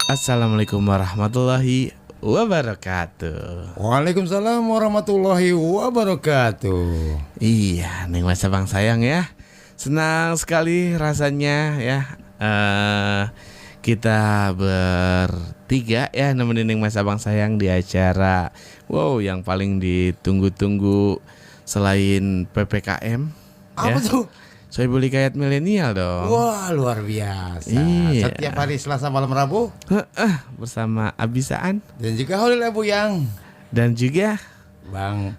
Assalamualaikum warahmatullahi wabarakatuh. Waalaikumsalam warahmatullahi wabarakatuh. Iya, Neng Mas Abang sayang ya. Senang sekali rasanya ya. Kita bertiga ya nemenin Neng Mas Abang sayang di acara yang paling ditunggu-tunggu selain PPKM. Apa tuh? Sohibul Hikayat Milenial dong. Wah, luar biasa. Iya. Setiap hari Selasa malam Rabu Bersama Abisaan dan juga Holil Abu Yang dan juga Bang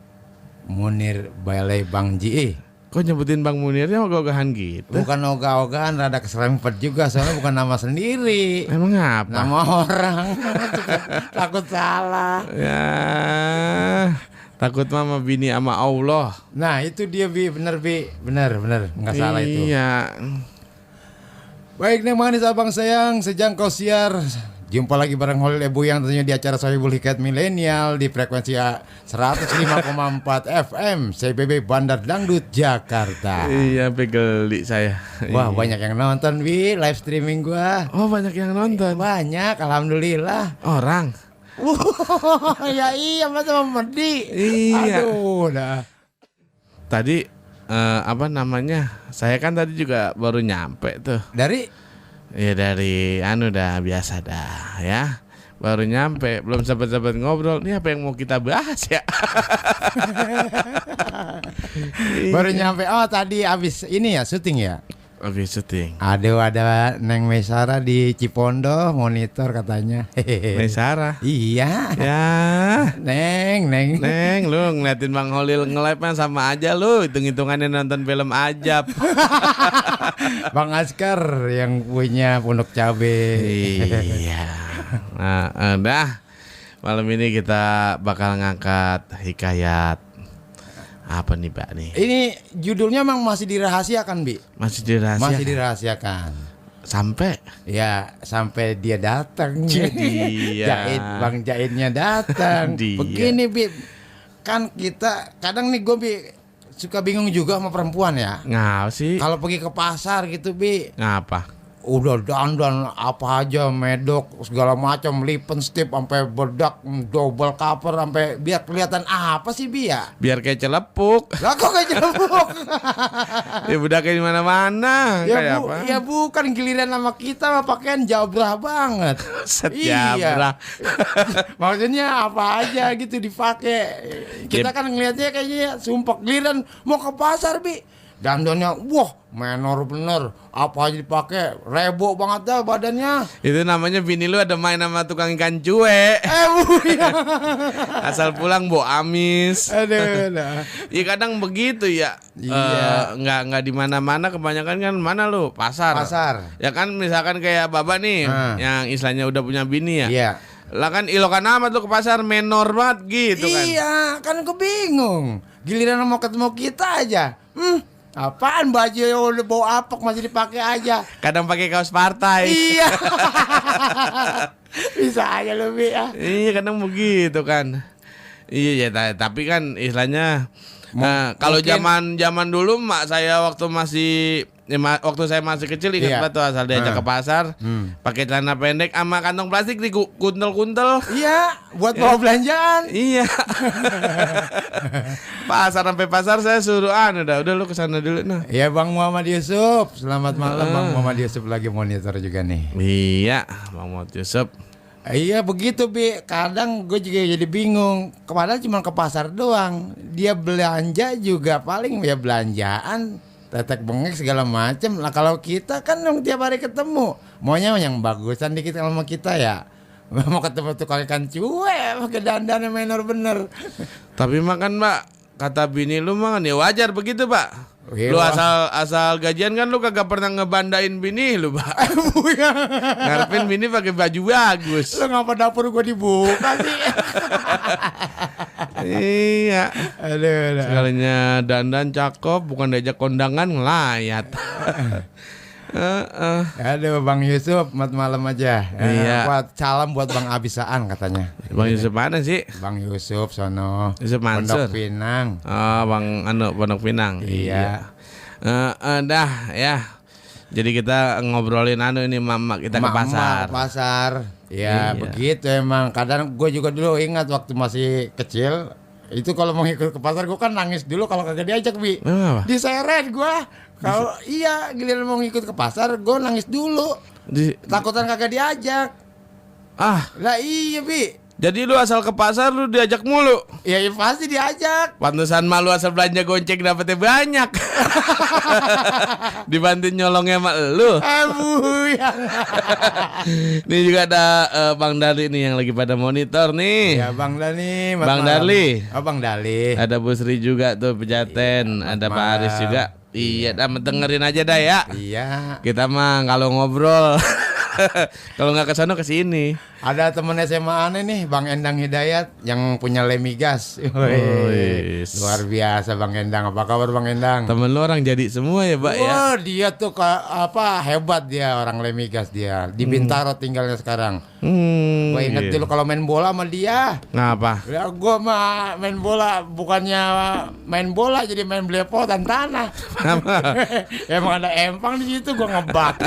Munir Balai Bang Ji. kok nyebutin Bang Munirnya ogah-ogahan gitu? Bukan ogah-ogahan, rada keserempet juga soalnya bukan nama sendiri. Emang apa? Nama orang. Takut salah. Ya, takut mama bini sama Allah. Nah, itu dia bener enggak salah itu. Iya. Baik nih manis abang sayang, sejangkau siar. Jumpa lagi bareng Holil Abu Yang tentunya di acara Sohibul Hikayat Milenial di frekuensi 105,4 FM CBB Bandar Dangdut Jakarta. Iya, pegeli saya. Wah, Iya. banyak yang nonton live streaming gua. Oh, banyak yang nonton. Banyak, alhamdulillah. Orang. Ya iya masa Medi. Iya. Aduh, dah. Tadi apa namanya? Saya kan tadi juga baru nyampe tuh. Dari Ya dari dah biasa dah ya. Baru nyampe, belum sempat ngobrol. Ini apa yang mau kita bahas ya? baru nyampe. Oh, tadi abis ini ya syuting ya. Oke, syuting. Aduh, ada Neng Mesara di Cipondo monitor katanya. Sarah. Iya. Ya. Neng. Neng, lu ngeliatin Bang Holil nge-live kan sama aja lu, hitung-hitungannya nonton film Ajab. Bang Askar yang punya Pondok Cabe. Iya. Nah, udah. Malam ini kita bakal ngangkat hikayat apa nih, Pak nih? Ini judulnya memang masih dirahasiakan, Bi. Masih dirahasiakan. Masih dirahasiakan. Sampai dia datang. Jadi Bang Jaidnya datang. Dia. Begini, Bi. Kan kita kadang nih gue, Bi, suka bingung juga sama perempuan ya. ngapa sih? Kalau pergi ke pasar gitu, Bi, Ngapa? udah dandan apa aja, medok segala macam, lipstick sampai bedak, double cover sampai biar kelihatan apa sih, Bi ya? Biar kayak celepuk. Lah kok kayak jelebuk? Ya udah kayak di mana-mana. Kayak apa? Ya bukan giliran sama kita mah pakaian jabrah banget. Setiap Maksudnya apa aja gitu dipakai. Kita kan ngelihatnya kayaknya sumpah, giliran mau ke pasar, Bi, dandannya wah menor bener, apa aja dipakai, rebo banget dah badannya. Itu namanya bini lu ada main sama tukang ikan cuek. Bu ya. Asal pulang amis. Aduh, dah. Ya kadang begitu ya. Iya. Nggak di mana-mana, kebanyakan kan mana lu? Pasar. Ya kan misalkan kayak Baba nih yang istilahnya udah punya bini ya. Iya. Lah kan ilokan amat lu ke pasar, menor banget gitu kan. Iya, kan gue bingung. Giliran mau ketemu kita aja. Apaan baju yang udah bau apek masih dipakai aja. Kadang pakai kaos partai. Iya. Bisa aja lebih ya. Iya, kadang begitu kan. Iya ya, tapi kan istilahnya kalau zaman dulu mak saya waktu waktu saya masih kecil ingat banget tuh, asal diajak ke pasar pakai celana pendek sama kantong plastik di kuntel-kuntel. Iya, buat bawa belanjaan. Iya. Sampai pasar saya suruh udah lu kesana dulu nah. Iya, Bang Muhammad Yusuf. Selamat malam, Bang Muhammad Yusuf lagi monitor juga nih. Iya, Bang Muhammad Yusuf. Iya begitu, Bi. Kadang gue juga jadi bingung. Padahal cuma ke pasar doang. Dia belanja juga paling ya belanjaan, tetek bengek segala macem. Lah kalau kita kan yang tiap hari ketemu, maunya yang bagusan dikit sama kita ya. Mau ketemu tukang ikan cuek pakai dandan yang menor bener. Tapi makan, Mbak, kata bini lu mah ya wajar begitu, Pak. Iya, Lu asal gajian kan lu kagak pernah ngebandain bini lu, Pak. Ngarepin bini pakai baju bagus. Lu ngapa dapur gue dibuka sih? Iya. Aduh. Sekalinya dandan cakep, bukan diajak kondangan ngelayat. Aduh, Bang Yusuf, malam aja. Iya. Salam buat Bang Abisaan katanya. Bang Yusuf mana sih? Bang Yusuf sono. Yusuf Mansur. Pondok Pinang. Oh, Bang Pondok Pinang. Iya. Dah ya. Jadi kita ngobrolin ini mama kita ke pasar. Pasar. Ya begitu emang. Kadang gue juga dulu ingat waktu masih kecil. Itu kalau mau ikut ke pasar gue kan nangis dulu kalau kagak diajak, Bi. Diseret gue. Kalau giliran mau ikut ke pasar gue nangis dulu. Takutan kagak diajak. Lah iya, Bi. Jadi lu asal ke pasar lu diajak mulu. Ya pasti diajak. Pantesan malu asal belanja gonceng dapetnya banyak. Dibantuin nyolongnya sama lu. Buyang. Nih juga ada Bang Darli nih yang lagi pada monitor nih. Ya Bang Darli. Bang Darli. Oh Bang Darli. Ada Bu Sri juga tuh Pejaten. Ada Pak Aris juga. Iya, dengerin aja dah ya. Iya. Kita mah kalau ngobrol kalau nggak kesana kesini. Ada temen SMA aneh nih, Bang Endang Hidayat yang punya Lemigas. Luar biasa Bang Endang. Apa kabar Bang Endang? Temen lu orang jadi semua ya, Pak ya? Dia tuh hebat dia orang Lemigas dia. Di Bintaro tinggalnya sekarang. Gue inget dulu kalau main bola sama dia. Ngapa? Ya gue mah main bola bukannya main bola jadi main belepotan tanah. Emang ada empang di situ gue ngebak.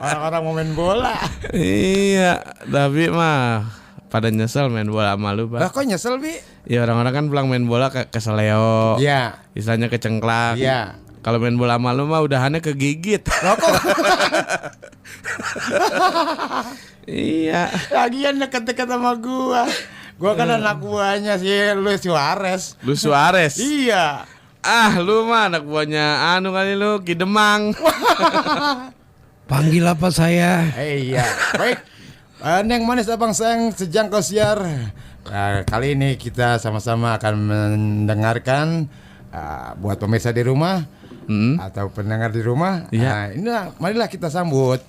Orang-orang mau main bola. Iya, tapi mah pada nyesel main bola sama lu, Pak. Lah kok nyesel, Bi? Ya orang-orang kan pulang main bola ke seleo. Iya. Istilahnya kecengklak. Iya. Kalau main bola sama lu mah udahannya kegigit. Lah kok? Iya. Lagian deket-deket sama gua. Gua kan anak buahnya si Luis Suarez. Luis Suarez. Iya. Lu mah anak buahnya kali lu Ki Demang. Panggil apa saya? Iya. Baik. Neng manis abang sayang sejangkau siar. Kali ini kita sama-sama akan mendengarkan buat pemirsa di rumah atau pendengar di rumah. Marilah kita sambut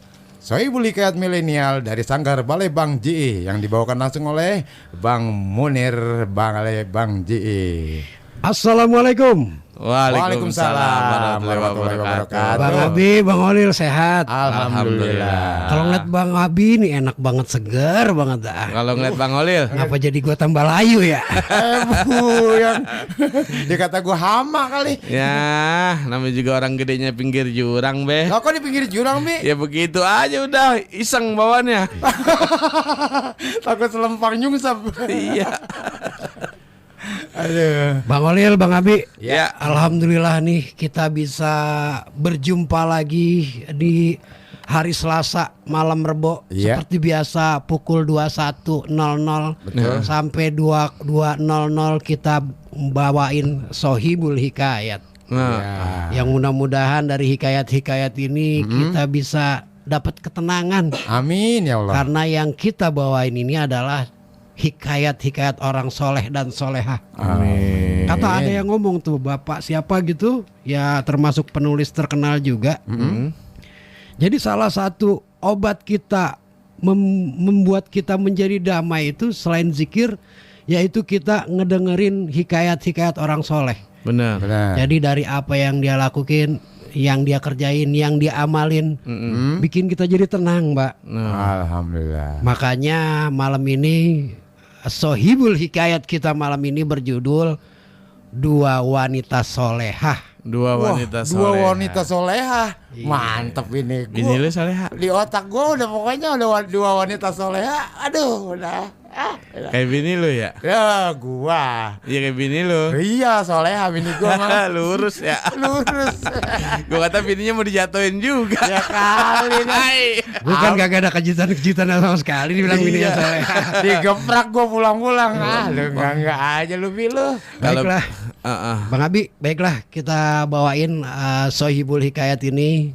Sohibul Hikayat Milenial dari Sanggar Balai Bang JI yang dibawakan langsung oleh Bang Munir Bang JI. Assalamualaikum. Waalaikumsalam warahmatullahi wabarakatuh. Bang Abi, Bang Olil sehat? Alhamdulillah. Kalau ngeliat Bang Abi ini enak banget, segar banget dah. Kalau ngeliat Bang Olil, ngapa jadi gua tambah layu ya? Buyang. Dia kata gua hama kali. ya namanya juga orang gedenya pinggir jurang, Be. Kok di pinggir jurang, Bi? Ya begitu aja udah, iseng bawaannya. Takut selempang nyungsap. Iya. Aduh. Bang Olil, Bang Abi. Ya. Alhamdulillah nih kita bisa berjumpa lagi di hari Selasa malam Rebo. Iya. Seperti biasa pukul 21.00 sampai 22.00 kita bawain Sohibul Hikayat. Yang mudah-mudahan dari hikayat-hikayat ini kita bisa dapat ketenangan. Amin ya Allah. Karena yang kita bawain ini adalah hikayat-hikayat orang soleh dan solehah. Amin. Kata ada yang ngomong tuh, bapak siapa gitu, ya termasuk penulis terkenal juga. Jadi salah satu obat kita membuat kita menjadi damai itu selain zikir, yaitu kita ngedengerin hikayat-hikayat orang soleh. Benar. Jadi dari apa yang dia lakuin, yang dia kerjain, yang dia amalin, bikin kita jadi tenang, Mbak. Alhamdulillah. Makanya malam ini Sohibul Hikayat kita malam ini berjudul Dua Wanita Solehah. Dua wanita solehah. Mantep ini. Bini lu soleha. Di otak gua udah pokoknya udah dua wanita soleha. Aduh, udah. Kayak bini lu ya? Ya, gua. Iya kayak bini lu. Iya, soleha bini gua mah. Lurus ya. Lurus. Gua kata bininya mau dijatuhin juga. Ya kali nih. Bukan kagak ada kejutan-kejutan sama sekali dibilang bininya soleha. Digeprak gua pulang-pulang. Lu enggak aja lu bilu. Baiklah. Bang Abi, baiklah kita bawain Sohibul Hikayat ini.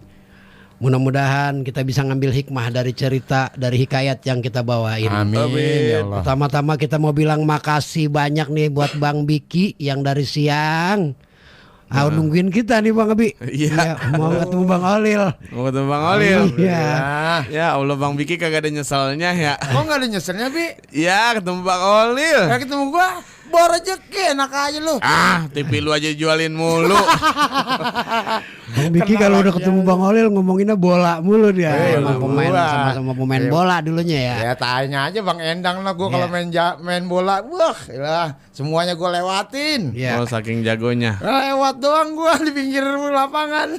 Mudah-mudahan kita bisa ngambil hikmah dari cerita, dari hikayat yang kita bawain. Amin ya Allah. Pertama-tama kita mau bilang makasih banyak nih buat Bang Biki yang dari siang nungguin kita nih Bang Abi. Iya. Mau ketemu Bang Olil. Mau ketemu Bang Olil. Iya. Ya Allah Bang Biki kagak ada nyeselnya ya. Kok nggak ada nyeselnya, Bi? Ya ketemu Bang Olil. Ya ketemu gua. Bawa rezeki enak aja lu. TV lu aja jualin mulu. Bang Biki kalau udah ketemu Bang Holil ngomonginnya bola mulu dia. Emang pemain sama-sama pemain bola dulunya ya. Ya tanya aja Bang Endang lah, gue kalau main bola, wah lah semuanya gue lewatin. Ya. Oh, saking jagonya. Lewat doang gue di pinggir lapangan.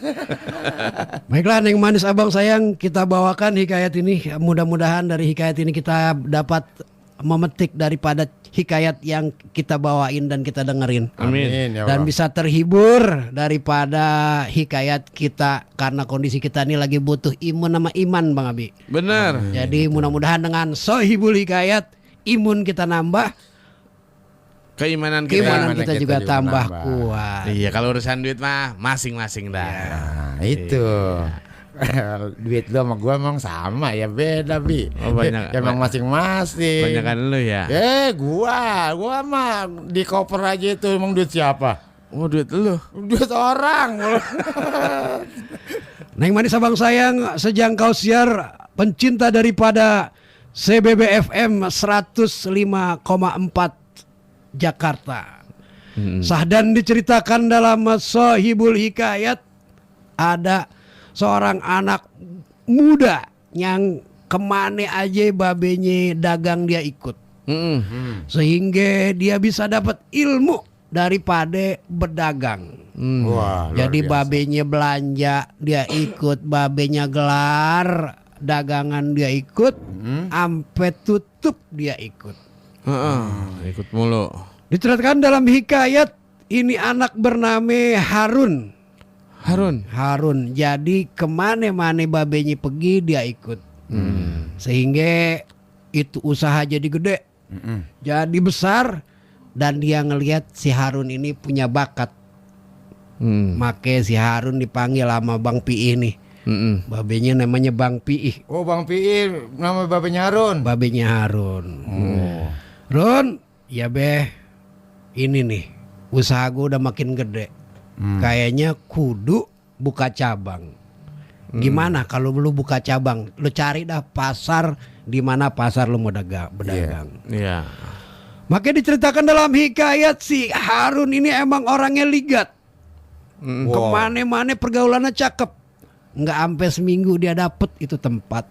Baiklah Neng Manis Abang Sayang, kita bawakan hikayat ini. Mudah-mudahan dari hikayat ini kita dapat memetik daripada hikayat yang kita bawain dan kita dengerin. Amin. Ya Dan Allah. bisa terhibur daripada hikayat kita, karena kondisi kita ini lagi butuh imun sama iman Bang Abi. Bener. Jadi mudah-mudahan dengan Sohibul Hikayat imun kita nambah, Keimanan keimanan kita. kita juga tambah kuat. Iya, kalau urusan duit mah masing-masing dah. Nah, itu. Duit lu sama gua emang sama ya, beda Bi. Oh, banyak. Emang masing-masing. Banyakan lu ya. Gua mah di koper aja itu emang duit siapa? Oh, duit lu. Duit orang. Neng Manis Abang Sayang, sejangkau siar pencinta daripada CBB FM 105,4 Jakarta. Sahdan diceritakan dalam Sohibul Hikayat, ada seorang anak muda yang kemana aja babenya dagang dia ikut. Sehingga dia bisa dapat ilmu daripada berdagang. Wah, Jadi babenya belanja dia ikut, babenya gelar dagangan dia ikut, sampai tutup dia ikut. Ikut mulu. Diceritakan dalam hikayat ini anak bernama Harun. Harun. Jadi kemana-mana babenya pergi dia ikut. Sehingga itu usaha jadi gede, jadi besar, dan dia ngelihat si Harun ini punya bakat. Makanya si Harun dipanggil sama Bang Pi nih. Babenya namanya Bang Pi. Oh, Bang Pi, nama babenya Harun. Babenya Harun. Run, ya beh, ini nih usaha gue udah makin gede. Kayaknya kudu buka cabang. Gimana kalau lu buka cabang? Lu cari dah pasar, di mana pasar lu mau berdagang. Iya. Makanya diceritakan dalam hikayat si Harun ini emang orangnya ligat. Kemana-mana pergaulannya cakep. Nggak sampai seminggu dia dapet itu tempat.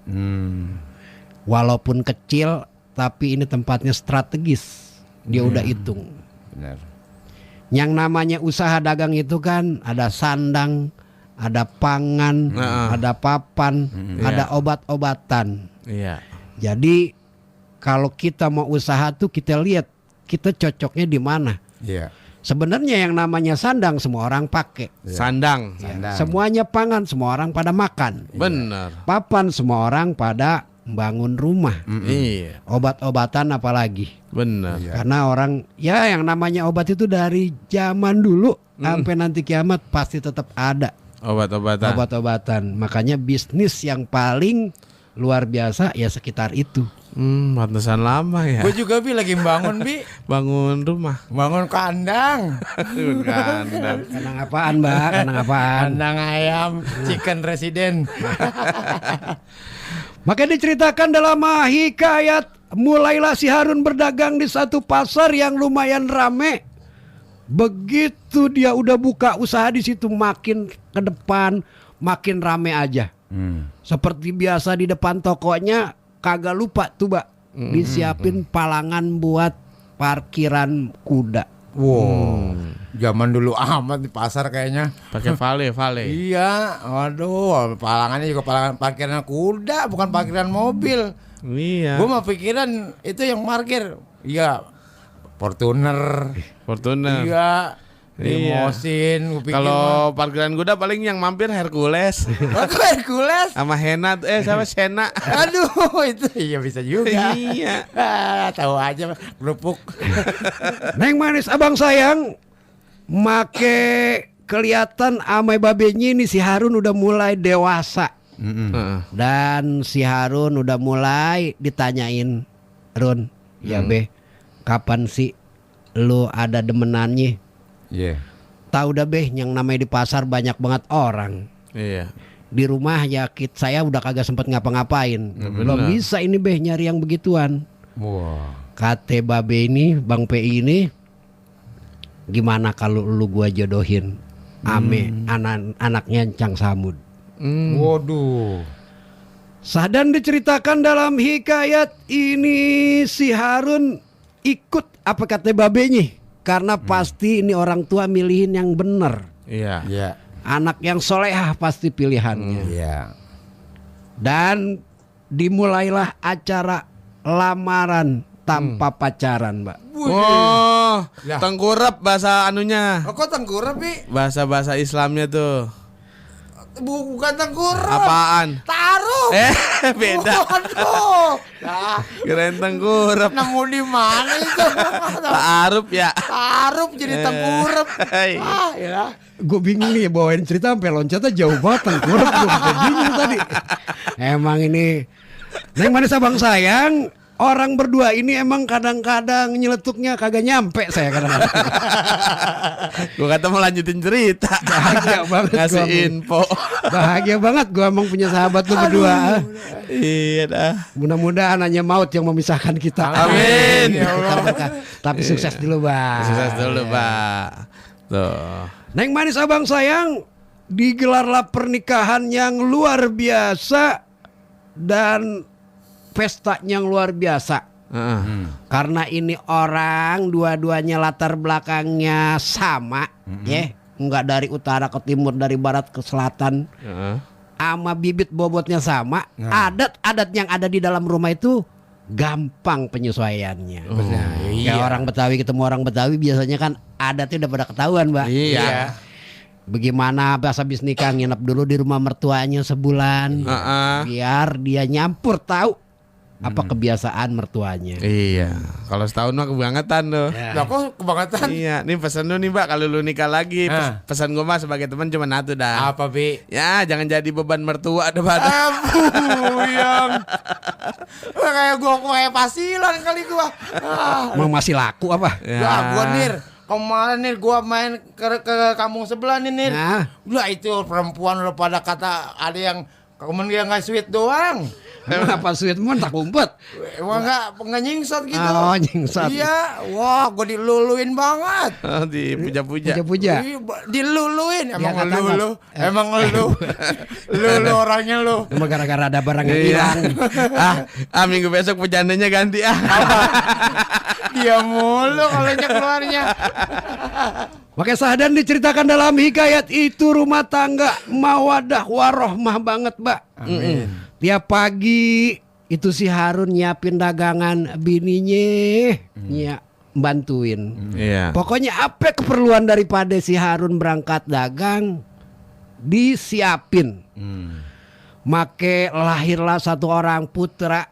Walaupun kecil, tapi ini tempatnya strategis. Dia udah hitung. Benar. Yang namanya usaha dagang itu kan ada sandang, ada pangan, ada papan, ada obat-obatan. Iya. Jadi kalau kita mau usaha tuh kita lihat kita cocoknya di mana. Iya. Sebenarnya yang namanya sandang semua orang pakai. Sandang. Semuanya pangan semua orang pada makan. Bener. Papan semua orang pada bangun rumah. Iya. Obat-obatan apalagi. Bener. Karena orang ya yang namanya obat itu dari zaman dulu sampai nanti kiamat pasti tetap ada Obat-obatan. obat-obatan. Makanya bisnis yang paling luar biasa ya sekitar itu. Pantesan lama ya. Gue juga Bi lagi bangun Bi. Bangun rumah. Bangun kandang. Kandang. Kandang apaan Mbak? Kandang apaan? Kandang ayam, chicken resident. Maka diceritakan dalam hikayat, mulailah si Harun berdagang di satu pasar yang lumayan rame. Begitu dia udah buka usaha di situ, makin ke depan makin rame aja. Seperti biasa di depan tokonya kagak lupa tuh Mbak, disiapin palangan buat parkiran kuda. Wow. Zaman dulu amat di pasar kayaknya. Pakai vale. Iya, waduh, palangannya juga palangan parkiran kuda, bukan parkiran mobil. Iya. Gue mah pikiran itu yang parkir. Iya, Fortuner. Iya, limosin. Gua pikir Kalau parkiran kuda paling yang mampir Hercules. mah. Aku Hercules. Sama Henat, sama Sena. Aduh, itu iya bisa juga. Iya. Tahu aja kerupuk. Neng Manis Abang Sayang, make kelihatan amai babenya ini si Harun udah mulai dewasa. Dan si Harun udah mulai ditanyain, Run, ya be, kapan sih lu ada demenannya? Iya. Tahu dah be, yang namanya di pasar banyak banget orang. Iya. Di rumah ya saya udah kagak sempet ngapa-ngapain. Belum bisa ini be nyari yang begituan. Wah. Kate babe ini, Bang PI ini, gimana kalau lu gua jodohin? Ame anaknya Cang Samud. Waduh. Sahdan diceritakan dalam hikayat ini si Harun ikut apa kata babenya, karena pasti ini orang tua milihin yang benar. Iya. Iya. Anak yang solehah pasti pilihannya. Iya. Dan dimulailah acara lamaran tanpa pacaran, Mbak. Oh, Lah. tengkurap bahasa anunya. Oh, kok tengkurap, Bi? Bahasa Islamnya tuh. Bukan tengkurap. Apaan? Taruh. Beda. Waduh. Nah, Keren tengkurap. nemu di mana itu? Ta'aruf ya. Taruh jadi tengkurap. Hai. Ya. Gue bingung nih bawain cerita sampai loncatnya jauh banget, tengkurap gue bingung tadi. Emang ini Neng Manis Abang Sayang, orang berdua ini emang kadang-kadang nyeletuknya kagak nyampe saya kadang-kadang. Gue kata mau lanjutin cerita. Bahagia banget Ngasih gua, info. Bahagia banget gue emang punya sahabat tuh berdua. Iya dah. Mudah-mudahan hanya maut yang memisahkan kita. Amin. Ya Allah. Tapi sukses dulu, Bang. Sukses dulu, Pak. Tuh. Neng Manis Abang Sayang, digelarlah pernikahan yang luar biasa dan pesta yang luar biasa. Karena ini orang dua-duanya latar belakangnya sama, ya, nggak dari utara ke timur, dari barat ke selatan, ama bibit bobotnya sama. Adat-adat yang ada di dalam rumah itu gampang penyesuaiannya. Kayak orang Betawi ketemu orang Betawi biasanya kan adatnya udah pada ketahuan, Mbak. Iya. Bagaimana bahasa bis nikah, nginep dulu di rumah mertuanya sebulan, biar dia nyampur tahu apa kebiasaan mertuanya. Iya. Kalau setahun mah kebangetan tuh. Lah kok kebangetan? Iya, nih pesan lu nih Mbak, kalau lu nikah lagi, pesan gue mah sebagai teman cuma satu dah. Apa, Bi? Ya, jangan jadi beban mertua depan. Yang kayak gua kayak pasilan kali gua. Emang masih laku apa? Lah gua Nir, kemarin Nir gua main ke kampung sebelah nih Nir. Nah. Lah itu perempuan udah pada kata ada yang kemen dia nggak sweet doang. Emang apa sweet mon tak umpet? Emang nggak nyingsot gitu. Oh, nyingsot. Iya, wah gua diluluin banget. Dipuja-puja. Puja-puja. Ih, diluluin emang Ya, kata lu lu orangnya lu. Emang gara-gara ada barang yang Iya. hilang. Minggu besok pejandanya ganti Dia mulu kalau keluarnya. Makanya Sahdan diceritakan dalam hikayat itu rumah tangga mawadah warohmah banget, Mbak. Amin. Tiap pagi itu si Harun nyiapin dagangan bininya, bantuin. Iya. Pokoknya apa keperluan daripada si Harun berangkat dagang disiapin. Make lahirlah satu orang putra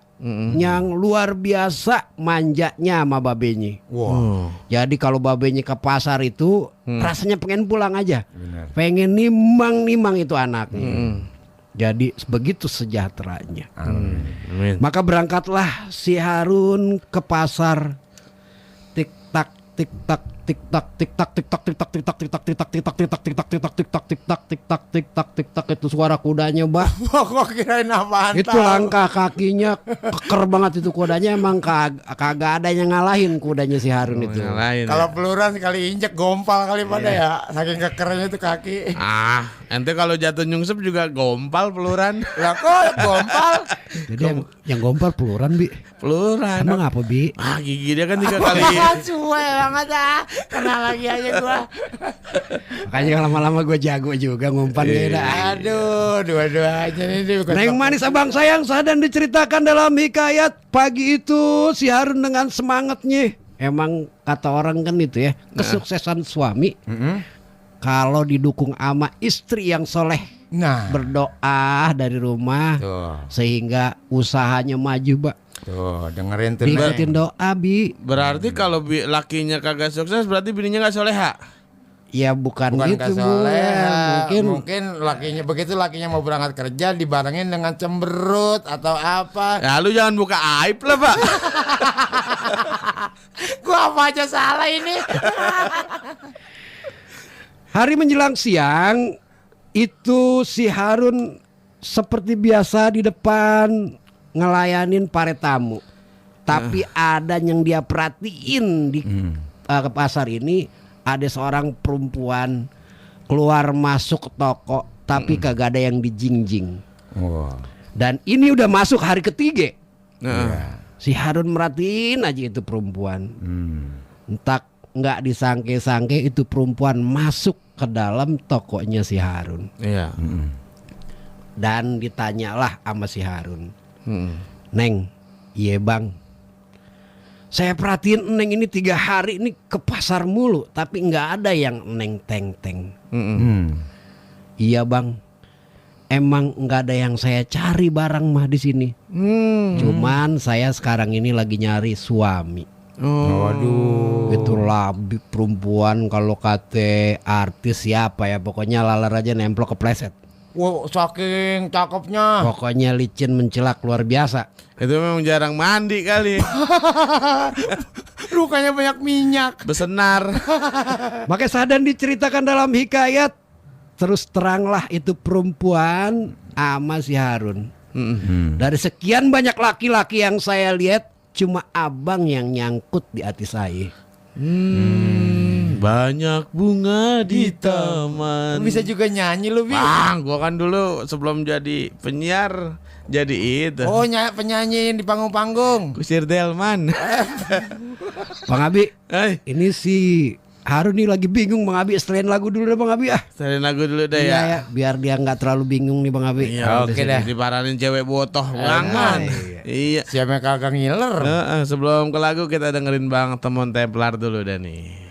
yang luar biasa manjanya sama babenya. Wow. Jadi kalau babenya ke pasar itu rasanya pengen pulang aja. Benar. Pengen nimang itu anaknya. Jadi begitu sejahteranya. Amin. Maka berangkatlah si Harun ke pasar. Tik tak tik tak tik tak tik tak tik tak tik tak tik tak tik tak tik tak tik tak tik tak tik tak tik tak tik tak tik tak tik tak tik tak tik tak itu suara kudanya, Mbak. Gua kirain apaan? Itu langkah kakinya keker banget itu kudanya, emang kagak ada yang ngalahin kudanya si Harun itu. Kalau peluran sekali injek gompal kali pada ya. Saking kekernya itu kaki. Ente kalau jatuh nyungsep juga gompal peluran. Lah kok gompal? Jadi yang gompal peluran, Bi. Peluran. Emang apa, Bi? Gigi dia kan 3 kali. Cuek banget ah. Kenal lagi aja gua. Makanya lama-lama gue jago juga ngumpannya dah. Aduh, dua-duanya nih bukan. Neng Manis Abang Sayang Sahdan diceritakan dalam hikayat pagi itu si Harun dengan semangatnya. Emang kata orang kan itu ya, kesuksesan suami kalau didukung sama istri yang soleh, berdoa dari rumah, sehingga usahanya maju, Pak. Tuh, dengerin tuh. Diikutin doa, Bi. Berarti kalau lakinya kagak sukses berarti bininya gak soleha. Ya bukan gitu, Bu. Mungkin lakinya begitu, lakinya mau berangkat kerja dibarengin dengan cemberut atau apa. Ya lu jangan buka aib lah, Pak. Gua apa aja salah ini. Hari menjelang siang itu si Harun seperti biasa di depan ngelayanin para tamu. Tapi ada yang dia perhatiin di ke pasar ini, ada seorang perempuan keluar masuk toko tapi kagak ada yang dijingjing. Wah. Dan ini udah masuk hari ketiga. Nah. Si Harun merhatiin aja itu perempuan. Entah nggak disangke-sangke itu perempuan masuk ke dalam tokonya si Harun. Iya. Dan ditanyalah sama si Harun. Mm. Neng, iya bang, saya perhatiin Neng ini 3 hari ini ke pasar mulu, tapi nggak ada yang Neng teng-teng. Iya bang, emang nggak ada yang saya cari barang mah di sini. Cuman saya sekarang ini lagi nyari suami. Waduh. Itulah perempuan kalau kata artis siapa ya, pokoknya laler aja nemplok kepleset. Wow, saking cakepnya. Pokoknya licin mencelak luar biasa. Itu memang jarang mandi kali. Lukanya banyak minyak. Besenar. Makanya Sadan diceritakan dalam hikayat, terus teranglah itu perempuan sama si Harun. Dari sekian banyak laki-laki yang saya lihat, cuma abang yang nyangkut di hati saya. Banyak bunga di taman. Bisa juga nyanyi lu, Bi. Bang, gua kan dulu sebelum jadi penyiar jadi itu. Oh, penyanyi di panggung-panggung. Kusir Delman. Bang Abi, Hai, ini si Harun nih lagi bingung Bang Abi, setelin lagu dulu deh Bang Abi ah. setelin lagu dulu deh Iya ya. ya, biar dia nggak terlalu bingung nih Bang Abi. Iya, Oke dah. Diparanin cewek botoh banget. Iya. Siapa yang kagak ngiler? Sebelum ke lagu kita dengerin Bang Temon Templar dulu dah nih.